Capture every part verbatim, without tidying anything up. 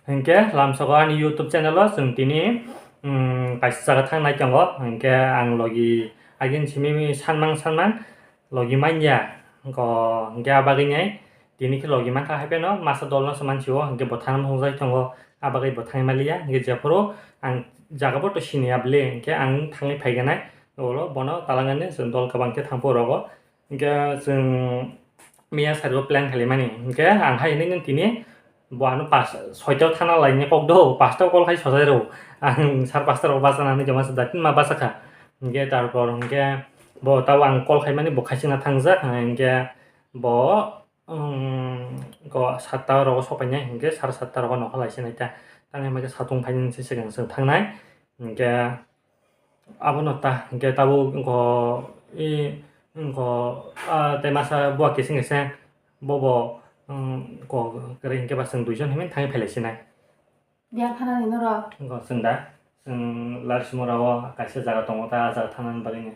Hinkhe lamsogo ani YouTube channel o chwng tini, mm, kaisa jaga thang nai tongo. Hinkhe ang logi agin simi sanmang sanmang logi manya. Go hinkhe abagwi nai tini khe logi mankha hai pheno masa dolno se mansio, hinkhe bo thangna mung jai tongo, abagwi bo thangwi maliya. Hinkhe jephuru ang jaga bo to siniya bwle, hinkhe ang thangwi phaiganai. Ulo bono talangani chwng dol kwbang khe thangphuru rogo. Hinkhe chwng miya sari o plan khalimani. Hinkhe ang hai hinwi nung tini bo ano pas, soita o thana laini kok do, pasta o call khai sojai rw. Ang sar pasta rok bachana hinwi joma se datin ma bachakha. Hinkhe tarpor hinkhe bo tabo ang call khaimani bo khaichingna thangjak. Hinkhe bo, um, ko satta rogo sopainai, hinkhe sar satta rogo nokha laisi naita. Tangwi hinkhe satung phainani se swkang chwng thangnai. Hinkhe abono ta, hinkhe tabuk wngkho, i, wngkho, ah, tei masa buwa kising kising, bobo, wng, ko, kwrwi hinkhe ba chwng duijon hinwi thangwi phailaisinai. Biyang thanani norok? Wngkho chwng da, chwng Larsimura o kaisa jaga tongo, ta ah jaga thangnani bagwino.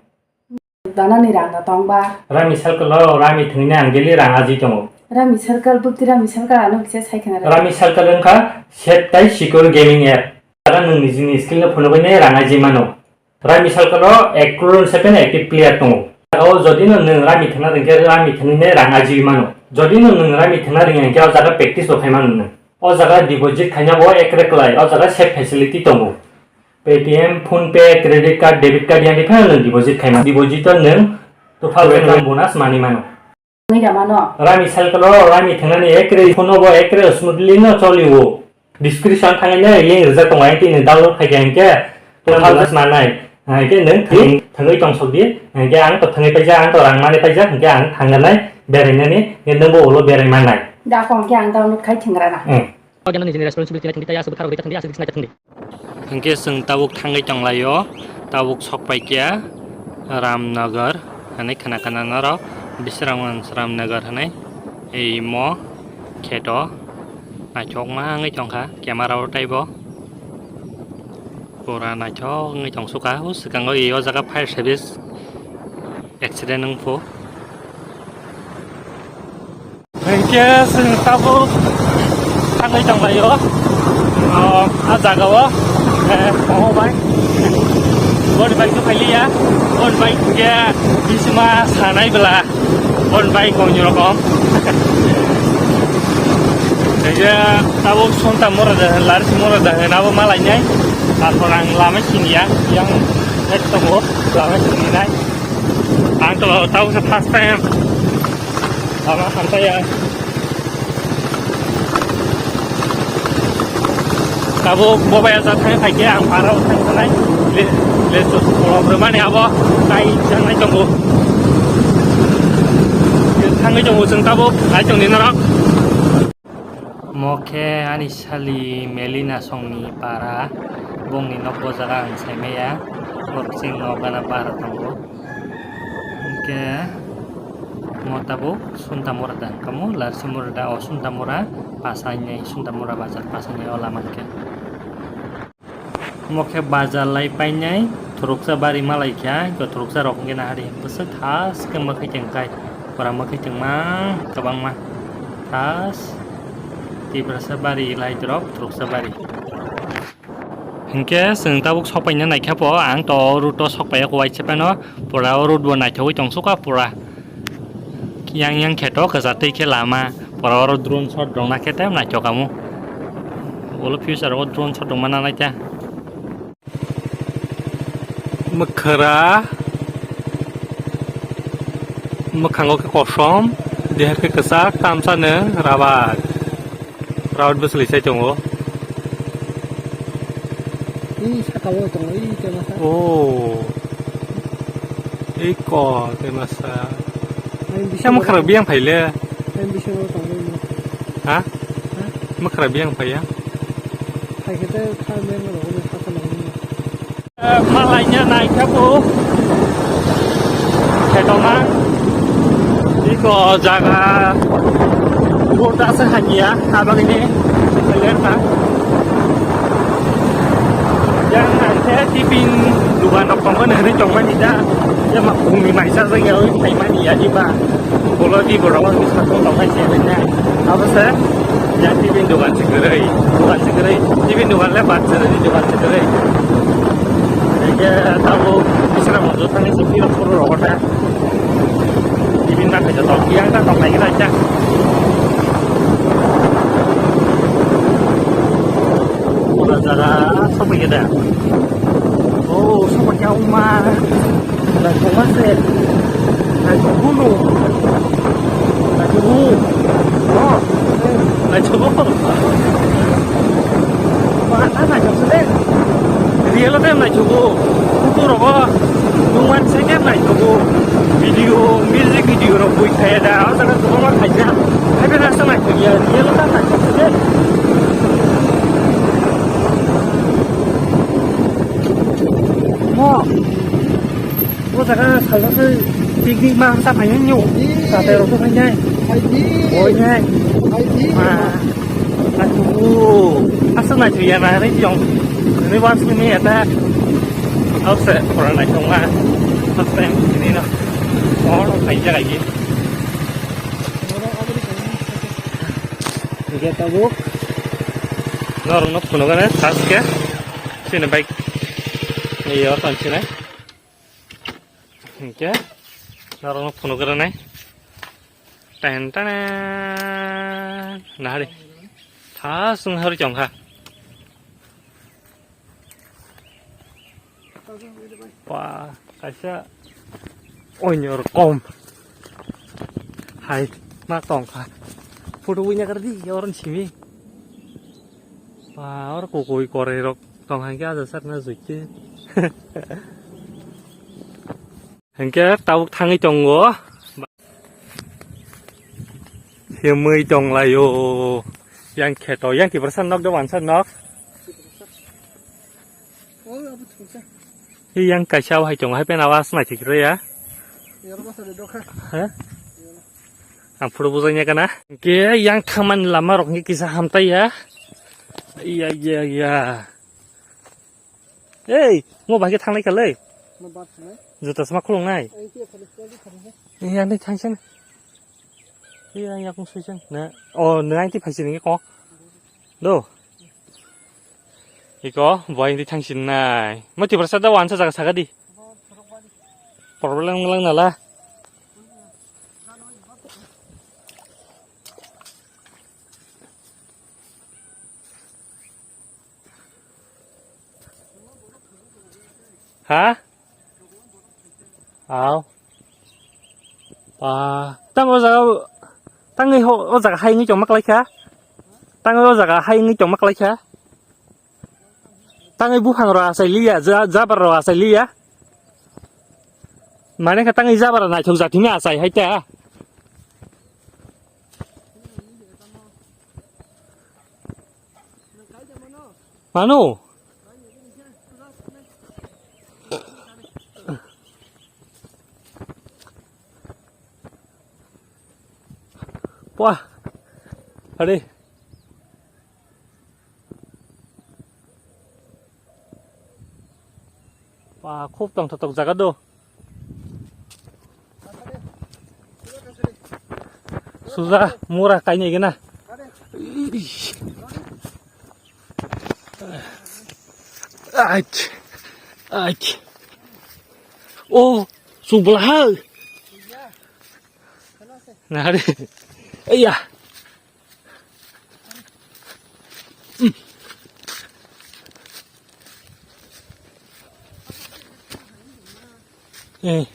Danani rang da tong ba? Rami circle o Rami thwngwi ang daily rang aji tongo. Rami circle, bwkti Rami circle ano kisa sai khna re. Rami circle wngkha safe tei secure gaming app. Jaga nwng nijini skill no phunugwi nai rang aji mano. Rami circle o ek crore seven active player tongo. O jodi no nwng Rami thwngna rwngkhe Rami thwngwi nai rang aji mano. Jodi no nwng Rami thwngna rwngya hinkhe o jaga practice bo khai mano nwng. O jaga deposit khaina bo ekre kwlai, o jaga safe facility tongo. Paytm, PhonePe, credit card, debit card yani phano nwng deposit khaima. Deposit o nwng two thousand bonus manwi mano. Ngai da mano. Rami circle o Rami thwngnani ekre phone o bo ekre smoothly no choli o. Description thangwi nai link rijak tongo, tini download khai khe hinkhe two thousand manai. Hinkhe nwng thwng-, thwngwi tongsok di. Hinkhe ang to thwngwi paijak, ang to rang manwi paijak, hinkhe ang thangganai berainani, hinkhe nwngbo ulo berai mannai. Da kong khe ang download khai thwngrana. Hmm. Agena nijini responsibility nai thangdi, tei aswk bwkha rok rwui thangdi, aswk bising nai thangdi. Hinkhe chwng tabuk thangwi tonglaio, tabuk sok paikha Ramnagar hinwi khna khna norok, Bisramganj Ramnagar hinwi. Imo kheto naithokma wngwi tongkha camera o teibo. Pura naithok wngwi tongsukha, o swkango i o jaga fire service accident wngphu. Hinkhe chwng tabuk thangwi tonglaio. O, a jagao, eh, omo bai. Boni bai khe phailiya. Boni bai khe bisima sanai bwla. Boni bai kongni rokom. Hinkhe tabuk Sunta Mura da, Larsi Mura da, nabo malainai. Takhor ang lama siniya. Yang ekdom o lama sininai. Ang to tabuk se first time. Lama hamtaya. Tabuk bo bai ajak thang khaikhe ang para thang khanai. Le, le to kolom rwmani abo tai jangnai tongo. Thangwi tongo chwng tabuk, ai tongni norok. Mo khe ani sali Melina songni para, bongni nok bo jaga ang saimaya, bo kching nok gana bara tongo. Hinkhe mo tabuk Sunta Mura da, kamo Larsi Mura da, o Sunta Mura, Pasainai, Sunta Mura bazar Pasainai o lama hinkhe. Omo khe bazar lai painai, thuruksa bari malai kha, hinkhe thuruksa rok hinkhe nahari bwswk thas khe mwkhai tongkhai, pura mwkhai tongma kwbangma thas, Tiprasa bari lai rok thuruksa bari. Hinkhe chwng tabuk sok paina naikha po, ang to o route o sok paiyakho waisa phano, pura o route bo naithogwi tongsukha pura. Yang yang khe to kwchar twi khe lama, pura oro drone shot rwngna khe tei naithok kamo. Ulo future o drone shot rwngma nanai ta. Mwkhra, mwkhango khe kosom, deha khe kwchak, tamsa nwng rabar. Raut bwswlwi sai tongo. Ih, saka o tongo, ih, tei masa. Oh. Ih, ko, tei masa. Ang bisa. Tamo khara biyang phaile. Ang bisa o tongo, ih. Ha? Ha? Mo khara biyang phaiya. Phaikhe tei kha meng rok ni saka nang. Malaina naikha bo. Khetoma. Iko jaga. Borda se hanya. Abang ini. Kalian ta. Yang nanti tipin dua nak pangko negeri cuma tidak. Ya mak bumi maisa saja. Paimani ya di ba. Bolo di borok ni sakong tong hai se ne. Abo se ya tibin dogan se kwrwi. Dogan se kwrwi. Dukan le bad jere, dukan se jere. Ege tabo bisra mojo thani se piro puro rogo ta. Ibin na khaja tong, yang ta tong lagi ta. Pura jara sopai da. Oh, sopai ya uma. Naithokma se. Naithokma no. Naithokma. Oh. Naithokma. Ba, ta naithok se de. Real time naithokma. Photo rogo. Numan se ke naithokma. Video, music video rok bui khaya da. O jaga kwbangma khaijak. Hai be rasta naithok ya. Real time naithok se de. Mo. O jaga salsa se picnic ma sa phai nyo. Sa te ro phai nai. Oi nai. Ma. Atu. Asa na chu ya na re jong. Ni wan su ni ya ta. Au se pura na jong ma. First time ni no. Or phai ja ga ye. Ge ta bu. Nor no phuno ga na sas ke. Sini bike. Ni yo tan sini. Hingke norokno phunukgwrwnai. Ten, ten. Nahari. Thasung hari chongkha. Ba, kaisa onyor kom. Hai, ma tongkha. Photo buina kardi, oron simi. Ba, or kukui korai rok tong hangke aja sakna juike. Hingke tabuk thangwi tongo. Himwi tonglaio. Yang kheto, yang kibrasa nok do wansa nok. Oi, abo thungsa. Yang kaisa hai tongo, hai pena was na thikre ya. Yang basa de dokha. Ha? Ang photo bujai ya kana. Ke yang thaman lama rok ni kisa hamtai ya. Iya, iya, iya. Ei, mo bahai khe thanglai kha lei. Mo bar thanglai. Juta sama khulung nai. Ai, khe phali, phali, phali, phali. Iya, nai thangsen. Iya, yakung suisen. Na, oh, nai ti phaisi ni ko. Do. Iko, boy di thangsin nai. Mo ti prasa da wansa jaga saga di. Problem lang nala. Ha? Aw. Pa, tang o jaga, tang o jaga hai ni chong maklai kha. Tang o jaga hai ni chong maklai kha. Tangwi buphang rok achai liya, ja-, jabar rok achai liya. Mane khe tangwi jabar naithok jathini achai hai ta. Manu. Wah. Ade. Ba, khub tongthok jaga do. Suja mura kainai gana. Ach. Ach. Oh, subla ha. Nari. Iya. Eh.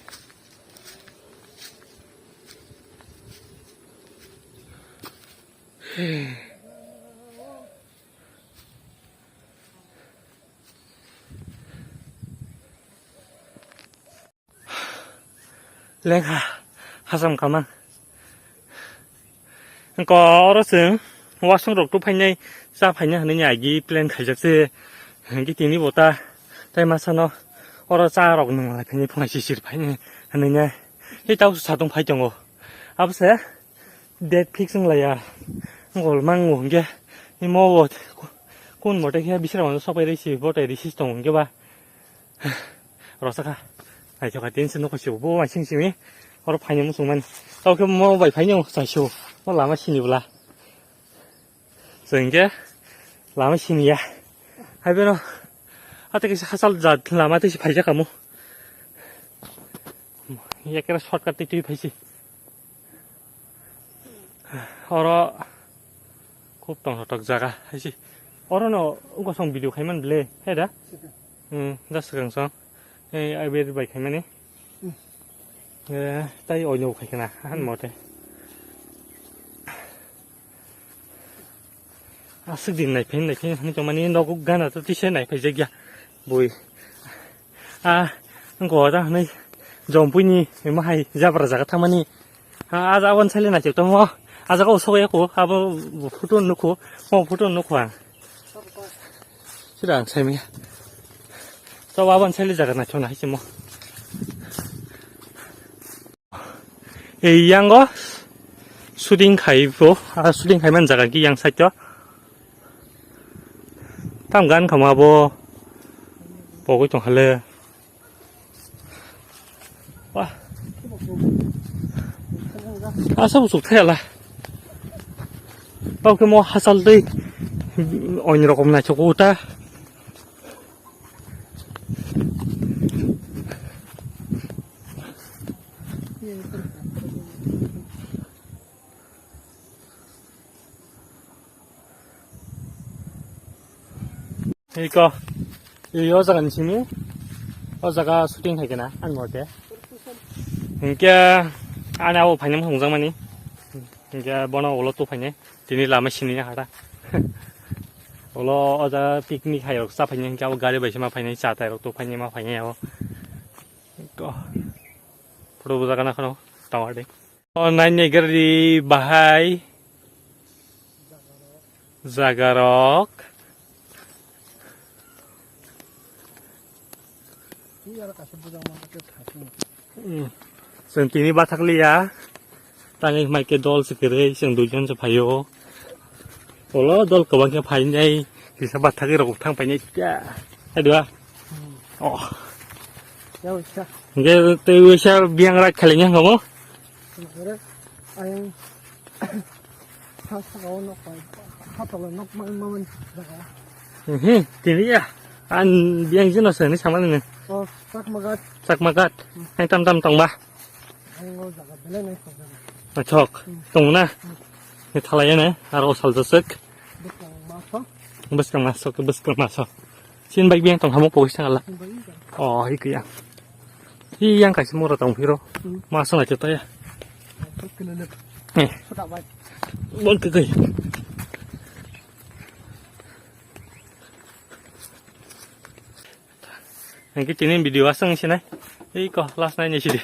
Lengha hacham kamang. Ko oro chwng wasung rok tu phainai, cha phainai hwnwi ni agi plan khaijak se. Hwnkhe tini bo ta tai masa no oro cha rok nung lai phainai, phunai sisir phainai hwnwi nai. Tei tau satung phai tongo. Abo se date fix wng laiya. Ngol mango hwnkhe imo bo kun mote khe bisra mano sopai risi bo tai risi tong hwnkhe ba. Rosakha. Naithokha tin se nokho se bo wansing simi. Oro phaini muchung mani. Tao khe mo bai phaini chai se. Mo lama sini bwla. Chwng khe lama sini ya. Hai beno, ate kisa hasal jat lama tei si phaijak kamo. Ekere shortcut tei twi phaisi. Oro khub tongthok jaga haisi. Oro no ungkosong video khaiman ble, he da? Hmm, just swkang song. Ei, aber bai khaimani. Eh, tai oino khai khana, han mote. Aswk din nai phin, nai phin, hwnwi tongmani nogo gana to tise nai phaijak ya. Bui. Ah, go da hwnwi jompuini emo hai jabra jaga thangmani. Ah, aja abon sale nai chok tongmo. Aja ko soya ko, abo photo nukho, mo photo nukho ang. Sida ang saimanya. To abon sale jaga nai chona hai chimo. Ei yango shooting khai bo, ah, shooting khai man jaga ki yang side o. Tam gan khama bo pogoi tong hale. Wah. Asa busuk thela. Pau ke mo hasal dei. Oin rokom na choko uta. Iko, iyo jaga ni simi, o jaga shooting hai kena, ang mote. Hinkhe, ani abo phaina mung jang mani. Hinkhe, bono ulo tu phaine, tini lama sini hata. Ulo o jaga picnic hai rok cha phaine, hinkhe abo gari bai se ma phaine, cha tai rok tu phaine ma phaine abo. Iko, photo bo jaga na khano, tawar de. O naini gari bahai jagarok. Hmm. Chwng tini bathakliya. Tangwi mai khe dol se kwrwi, chwng duijon se phaio. Olo dol kwbang khe phainai, kisa bathagwi rok thang painai kya. Hai dua. Hmm. Oh. Ya, wisa. Hingke tei wisa biyang rak khailai yang kamo? Ore, ayang. Ha, saka o nok pai. Ha, tolo nok man, man, man, jaga. Mhm, tini ya. An biyang jino se ni samani ni. Oh, Chakma Ghat. Chakma Ghat. Hmm. Hai tam tam tong ba. Ang o jaga belai nai sok jaga. Achok. Hmm. Tong na. Hmm. Ni thalai ne, aro sal jasek. Bwskang maso. Bwskang maso, bwskang maso. Sin bai biyang tong hamo pogis tang ala. Sin bai biyang. Oh, hi kya. Hi yang kaisa mura tong phiro. Hmm. Maso na chota ya. Kilo le. Eh. Sota bai. Bol ke kai. Hingke tini video aswng sinai. Ei ko last nai ni sidi.